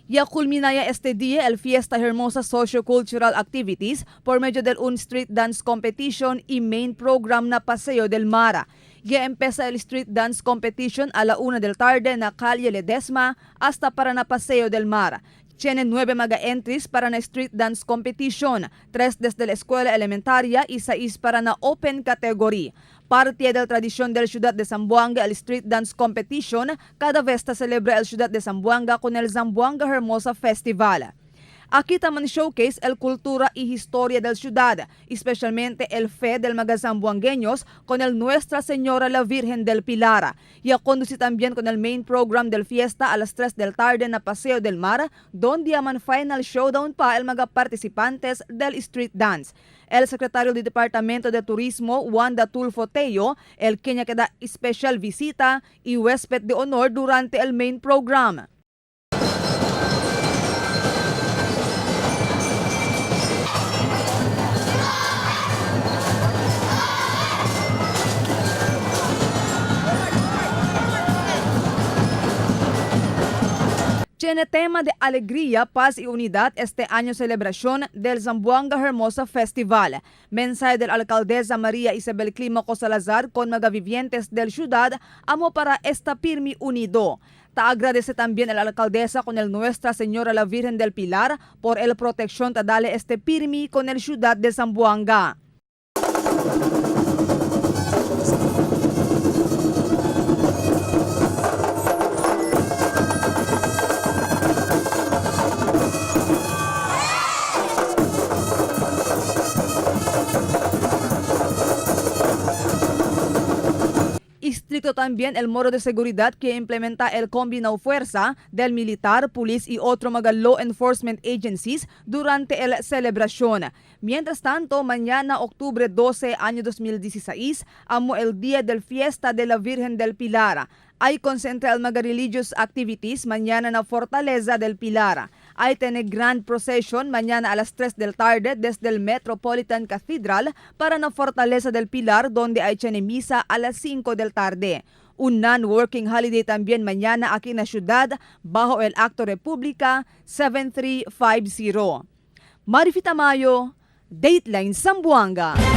Ya culminaya este día el Fiesta Hermosa Socio-Cultural Activities por medio del un Street Dance Competition y main program na Paseo del Mar. Ya empieza el Street Dance Competition a la 1 del tarde na Calle Ledesma hasta para na Paseo del Mar. Tiene 9 mga entries para na Street Dance Competition, 3 desde la escuela elementaria y 6 para na Open Category. Parte de la tradición del Ciudad de Zamboanga el Street Dance Competition, cada vez ta celebra el Ciudad de Zamboanga con el Zamboanga Hermosa Festival. Aquí también showcase el cultura y historia del ciudad, especialmente el fe del mga zamboangueños con el Nuestra Señora la Virgen del Pilar. Y a conduce también con el main program del fiesta a las 3 del tarde na Paseo del Mar, donde aman final showdown pa el mga participantes del street dance. El secretario del Departamento de Turismo, Wanda Tulfo Tello, el quien queda especial visita y huésped de honor durante el main program. Tiene tema de alegría, paz y unidad este año celebración del Zamboanga Hermosa Festival. Mensaje del alcaldesa María Isabel Clímaco Salazar con mga vivientes del ciudad amo para esta pirmi unido. Ta agradece también a la alcaldesa con el Nuestra Señora la Virgen del Pilar por el protección ta dale este pirmi con el ciudad de Zamboanga. Estricto también el moro de seguridad que implementa el Combinado Fuerza del Militar, Police y otro mga law enforcement agencies durante el celebración. Mientras tanto, mañana, octubre 12, año 2016, amo el Día del Fiesta de la Virgen del Pilar. Ay concentra el mga religious activities mañana na Fortaleza del Pilar. Ay tiene grand procession mañana a las 3 del tarde desde el Metropolitan Cathedral para na Fortaleza del Pilar, donde hay tiene misa a las 5 del tarde. Un non-working holiday también mañana aquí na ciudad bajo el Acto República 7350. Marifi Tamayo, Dateline Zamboanga.